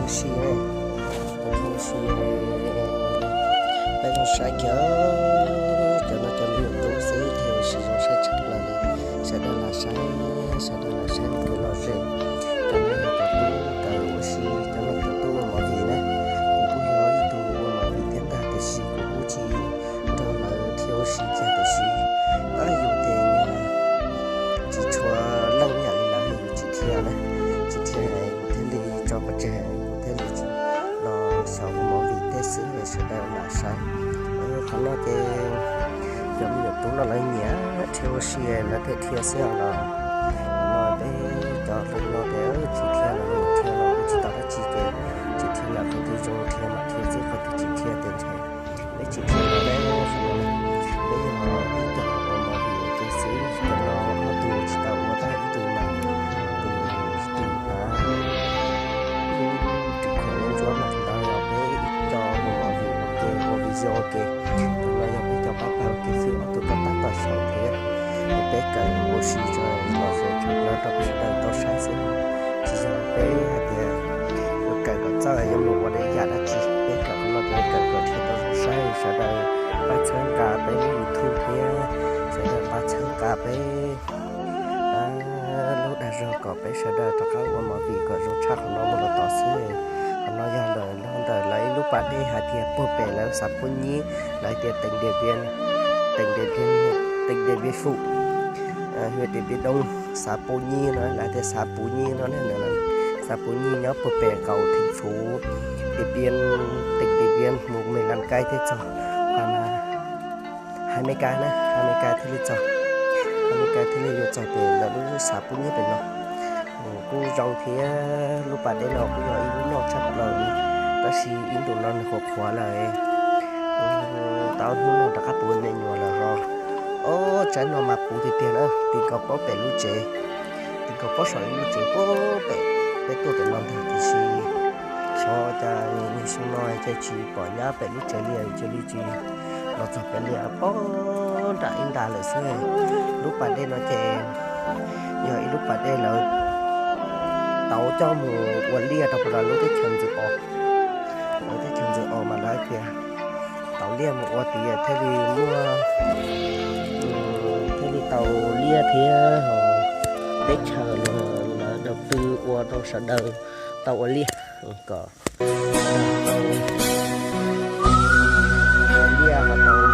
Si, ua si, peb zoo saib kiag cov no cov me nyuam tub xwb thiaj ua si zoo saib tshaj plaws li. Sawv daws los saib, sawv daws los saib kev lom zem. Cov no yog cov tub kawm ua si, cov no cov tub ua movie na. Kuv kuj yog ib tug ua movie thiab ntag tiam sis kuv kuj tsis nrog lawv thiab ua si kiag tiam sis yus ces tsis tshua leej yam li lawv, yus tsis dhia na, tsis dhia kuv thiaj li tso pov tseg, kuv thiaj li los xyaum ua movie tej xwb sawv daws lam saib. Qhov no ces cov me nyuam tub no lawv nyiam dhia ua si lawv thiaj dhia xwb los. No peb cov hluas no ces tsis dhia los dhia los kuj tsis tau dab tsi ces tsis dhia los qhov twg zoo dhia mam dhia xwb, qhov twg tsis dhia ces ntshe peb tsis dhia los peb, peb yog ib co ua movie ua ke xwb, cov no ob tug tsis tau ua tab ib tug mas tus tus ua tus khuam ntsuab mas tus ntawd yog peb ib co ua movie ua ke, ua video ua ke. Tus no yog peb cov pab pawg ua ke xwb, ob tug koj tab tom xyaum thiab. Peb kawm ua si tso los xyaum tshaj plaws rau peb sawv daws tau saib xwb, tsis yog peb hais tias kawm kom txawj yuav mus ua dab yam dab tsi. Peb kawm qhov no ces kawm kom thiaj tau zoo saib, sawv daws pab txhawb nqa peb lub YouTube thiab sawv daws pab txhawb nqa peb lub dag zog kom peb sawv daws rov qab ua movie kom zoo tshaj qhov no mus los tod xwb. Qhov no yog ntawm lawv ib lub pas dej hais tias puag pem lawv xav pub nyib, lawv tias teem Diam Viam, teem Diam Viam, teem Diam Viam Fum, hwm Diam Viam Doo, xav pub nyib no, lawv tias xav pub nyib no ne, xav pub nyib nyob puag pem kaum theem fuv Diam Viam, teem Diam Viam mus Mes Las Kais thiaj txog, qhov na Hais Mes Kas na, Hais Mes Kas thiaj li txog, Hais Mes Kas thiaj li yuav txog pem lawv lub xav pub nyib pem no. Kuj zoo thiab, lub pas dej no kuj yog ib lub noj tshaj plaws li, tab sis ib ntus no nws qhuav qhuav lawm. Tau hnub no rov qab puv me nyuam lawm ho. Ob tsaib no mas puv tiag tiag na, ti nkaus pob pem lub tsev, ti nkaus pob saum ib lub tsev puag pem, peb tuaj pem no ntag tiam sis xyov cas niaj xyoo no cas tsis pom nyab pem lub tsev li, cia li tsis los txog pem li, pob nram ib nta lawm xwb. Lub pas dej no ces yog ib lub pas dej lawv tau coj mus ua liaj rau puag lawv lub teb chaws Ntxwg Os. Lawv teb chaws Ntxwg Os mas lawv hais tias tau liaj mus ua tias thiaj li muaj, thiaj li tau liaj thiab teb chaws los lawv đầu tư ua rau sawv daws tau ua liaj, kom tau ua liaj ho tau